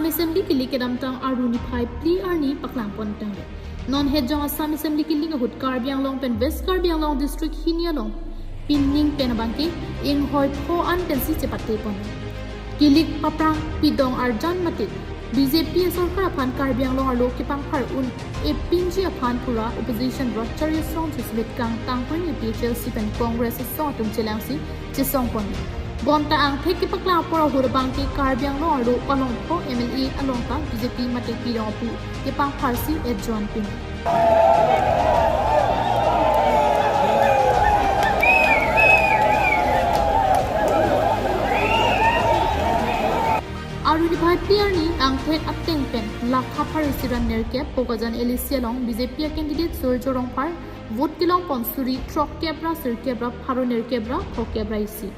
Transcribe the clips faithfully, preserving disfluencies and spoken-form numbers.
Assembly kilik kedamtang Aru niphai phli arni paklang pon tanglo. Non het jong Assam Assembly kilik ahut Karbi Anglong pen West Karbi Anglong district hini along pining pen abangke inghoi pho an pensi chepate pon. Kilik paprang pidong arjan mate B J P sorkar aphan Karbi Anglong arlo kepangphar un-e pinji aphan pura opposition rat chari asong chesmet kangtang pon A P H L C pen Congress asong atum chelangsi chesong pon. Bonta angthek kepaklang apor ahut abangke Karbi Anglong arlo palong pho M L A along ta B J P mate pidong apu kepangpharsi ejon pin. Aru niphai phli arni angthek ateng pen lakha pharo isi ra nerkep Bokajan L A C along B J P a candidate Surjya Rongphar vote kelong pon suri throkkep ra sirkep ra pharo nerkep ra phokep ra isi.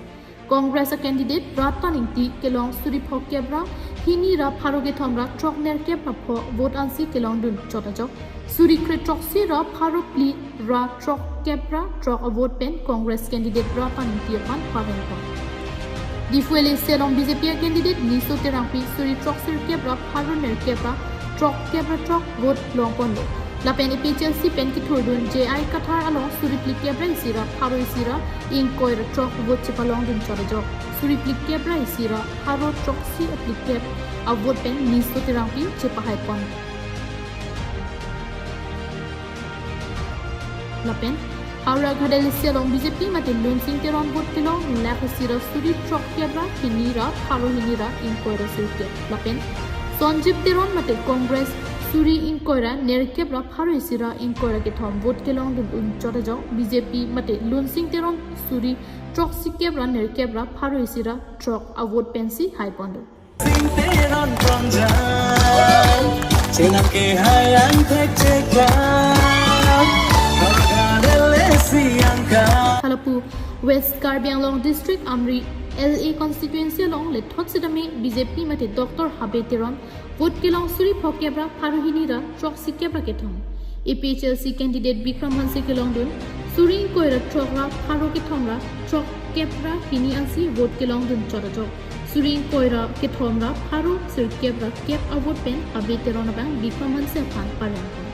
Congress a candidate Ratan Ingti kelong suri phokep ra hini ra pharo kethom ra throk nerkep ra pho vote ansi kelongdun chot ajok. Suri kre throksi ra pharo phli ra throkkep ra throk a vote pen Congress candidate Ratan Ingti aphan pareng pon. Diphu L A C along B J P a candidate Niso Terangpi suri throksirkep ra pharo nerkep ra throkkep ra throk vote long ponlo. Lapen A P H L C pen kethurdun J I Kathar along suri phlikep ra isi ra pharo isi ra ingkoi ra throk vote chepalongdun chot ajok. Suri phlikep ra isi ra pharo throksi a phlikep a vote pen Niso Terangpi chepahai pon. Lapen Howraghat L A C along B J P mate Lunsing Teron vote kelong lakh isi ra suri throkkep ra hini ra pharo hini ra ingkoi ra sirkep. Lapen Sanjib Teron mate Congress suri ingkoi ra nerkep ra pharo isi ra ingkoi ra kethom vote kelongdun un chot ajok B J P mate Lunsing Teron suri throksikep ra nerkep ra pharo isi ra throk a vote pensi hai pon do. Sing Teron Pranjal, chenam ke hai angthek chekam, Howraghat L A C angka. Halapu West Karbi Anglong District Amri L A constituency along lethot sitame B J P mate Doctor Habe Teron vote kelong suri phokep ra pharo hini ra throksikep ra kethom. A P H L C candidate Bikram Hanse kelongdun suri ingkoi ra throk ra pharo kethom ra throkkep ra hini ansi vote kelongdun chot ajok. Suri ingkoi ra kethom ra pharo sirkep ra kep a vote pen Habe Teron abang Bikram Hanse aphan pareng pon.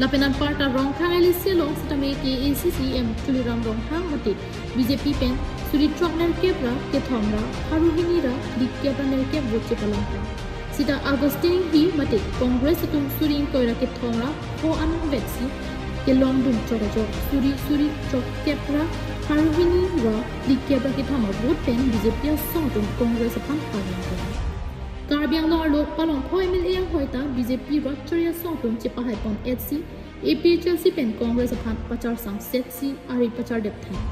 Lapen anparta Rongkhang L A C along sitame K A C C M Tuliram Ronghang mate B J P pen suri throk nerkep ra kethom ra pharo hini ra phlikep ra nerkep vote chepalong pon. Sita Augustine Enghi mate Congress atum suri ingkoi ra kethom ra pho an vetsi kelongdun chot ajok suri suri throkkep ra pharo hini ra phlikep ra kethom a vote pen B J P asong atum Congress aphan pareng pon. Karbi Anglong arlo palong pho M L A anghoi ta B J P rat chari asong atum chepahai pon et si A P H L C pen Congress aphan pachar sangset si ari pachar dep thang.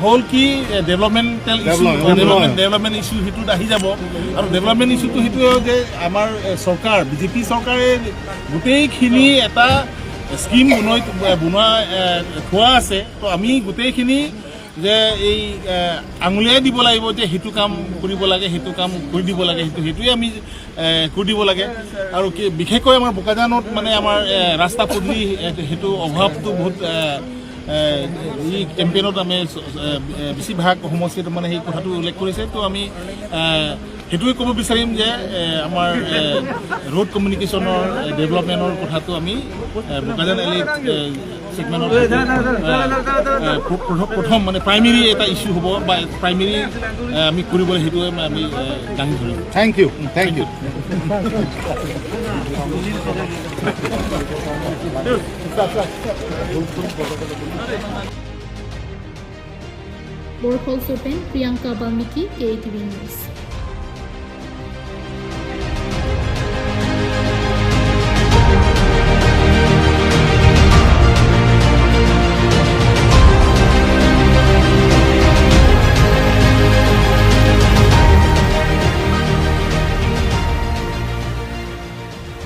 হ'ল কি, uh, developmental issue, development, development, development issue সেইটোত আহি যাব। আৰু ডেভেলপমেণ্ট ইছ্যুটো সেইটোৱে যে আমাৰ, এ, চৰকাৰ, বি জে পি চৰকাৰে গোটেইখিনি এটা স্কিম বনোৱা, বনোৱা, এ, থোৱা আছে। তো আমি গোটেইখিনি যে এই, এ, আঙুলিয়াই দিব লাগিব যে সেইটো কাম কৰিব লাগে, সেইটো কাম কৰি দিব লাগে, সেইটো, সেইটোৱে আমি, এ, কৰি দিব লাগে। আৰু কি, বিশেষকৈ আমাৰ বোকাজানত মানে আমাৰ, এ, ৰাস্তা পদূলি, এ, সেইটো অভাৱটো বহুত, এ, এ, এই কেম্পেইনত আমি চ-, এ, এ, বেছিভাগ সমষ্টিত মানে সেই কথাটো উল্লেখ কৰিছে। তো আমি, এ, সেইটোৱে ক'ব বিচাৰিম যে, এ, আমাৰ, এ, ৰোড কমিউনিকেশ্যনৰ, এ, ডেভেলপমেণ্টৰ কথাটো আমি, এ, বোকাজান এল এ, এ, ছেগমেণ্টত, এ, এ, প্ৰ-, প্ৰথম, প্ৰথম মানে প্ৰাইমেৰী এটা ইছ্যু হ'ব বা প্ৰাইমেৰী, এ, আমি কৰিবলৈ সেইটোৱে আমি, এ, দাঙি ধৰিম। Thank you, thank you. Borkhol Sopen, Priyanka Balmiki, K A T V News.